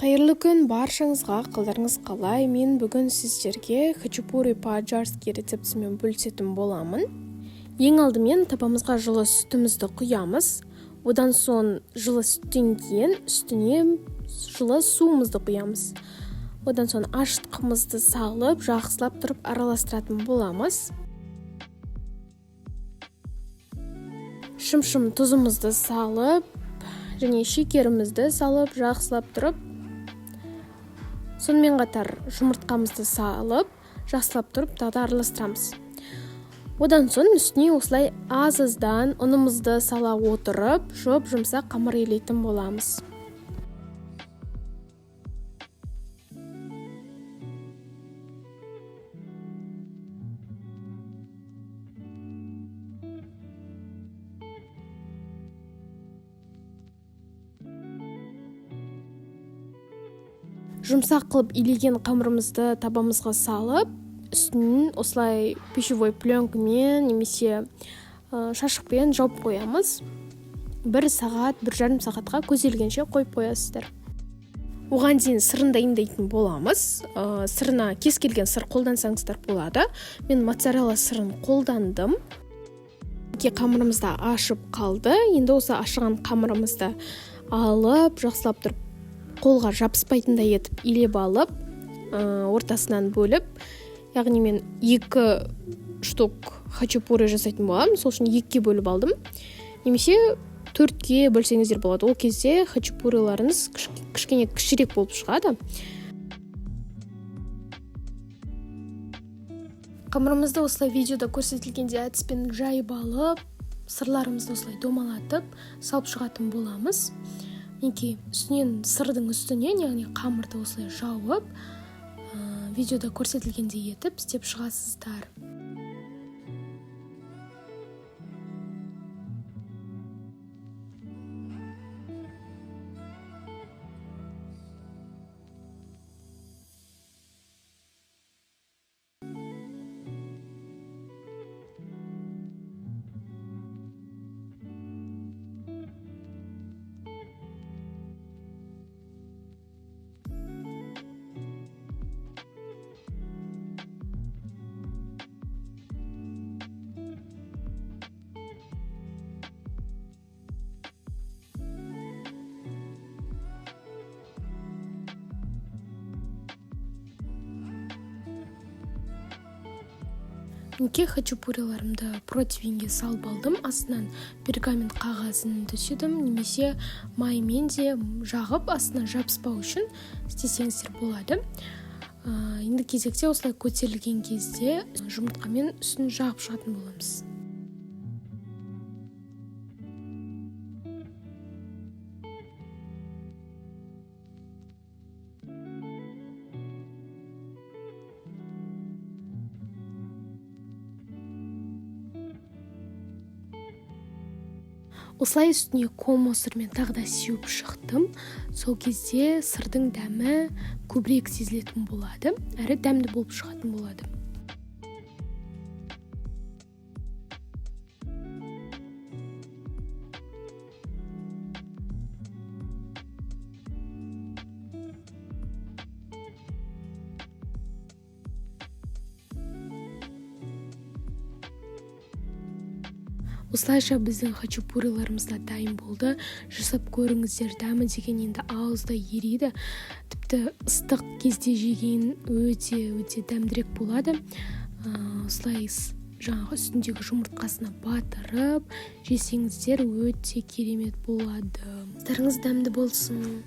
Қайырлы күн баршаңызға, қалдарыңыз қалай? Мен бүгін сіздерге хачапури по-аджарски рецептісімен бөлісетін боламын. Ең алдымен табамызға жылы сүтімізді құямыз. Одан соң жылы сүттен кейін үстіне жылы суымызды құямыз. Одан соң ашытқымызды салып, жақсылап тұрып араластыратын боламыз. Шым-шым тұзымызды салып, және шекерімізді салып, жақсылап тұрып, сонымен қатар жұмыртқамызды салып, жақсылап тұрып тағы да араластырамыз. Одан соң үстіне осылай аз-аздан ұнымызды сала отырып, жұп-жұмсақ қамыр илейтін боламыз. Жұмсақ қылып илеген қамырымызды табамызға салып, үстінен осылай пищевой пленкамен немесе шашықпен жауып қоямыз. 1 сағат, бір жарым сағатқа көзелгенше қойып қоясыздар. Оған дейін сырын дайындайтын боламыз. Сырына кез келген сыр қолдансаңыздар болады. Мен моцарелла сырын қолдандым. Қамырымыз да ашып қалды. Енді осы ашыған қамырымызды алып, жақсылап тұрып қолға жабыспайтындай етіп илеп алып, ортасынан бөліп, яғни мен 2 штук хачапури жасайтын боламын, сол үшін 2-ге бөліп алдым. Немесе 4-ке бөлсеңіздер болады. Ол кезде хачапуриларыңыз кішкене кішірек болып шығады. Қамырымызды осылай видеода көрсетілгендей әдіспен жайып алып, сырларымызды осылай домалатып салып шығатын боламыз. Мінекей, үстінен сырдың үстінен, яғни қамырды осылай жауып, видеода көрсетілгендей етіп істеп шығасыздар. Мінекей, хачапуриларымды противеньге салып алдым. Астынан пергамент қағазын төседім, немесе маймен де жағып, астына жабыспау үшін істесеңіздер болады. Енді кезекте осылай көтерілген кезде жұмыртқамен үстін жағып шығатын боламыз. Осылай үстіне комо сырмен тағы да сеуіп шықтым. Сол кезде сырдың дәмі көбірек сезілетін болады, әрі дәмді болып шығатын болады. Осылайша біздің хачапуриларымыз да дайын болды. Жасап көріңіздер, дәмі деген енді ауызда ериді. Тіпті ыстық кезде жеген өте-өте дәмдірек болады. Осылай жаңағы үстіндегі жұмыртқасына батырып жесеңіздер өте керемет болады. Астарыңыз дәмді болсын.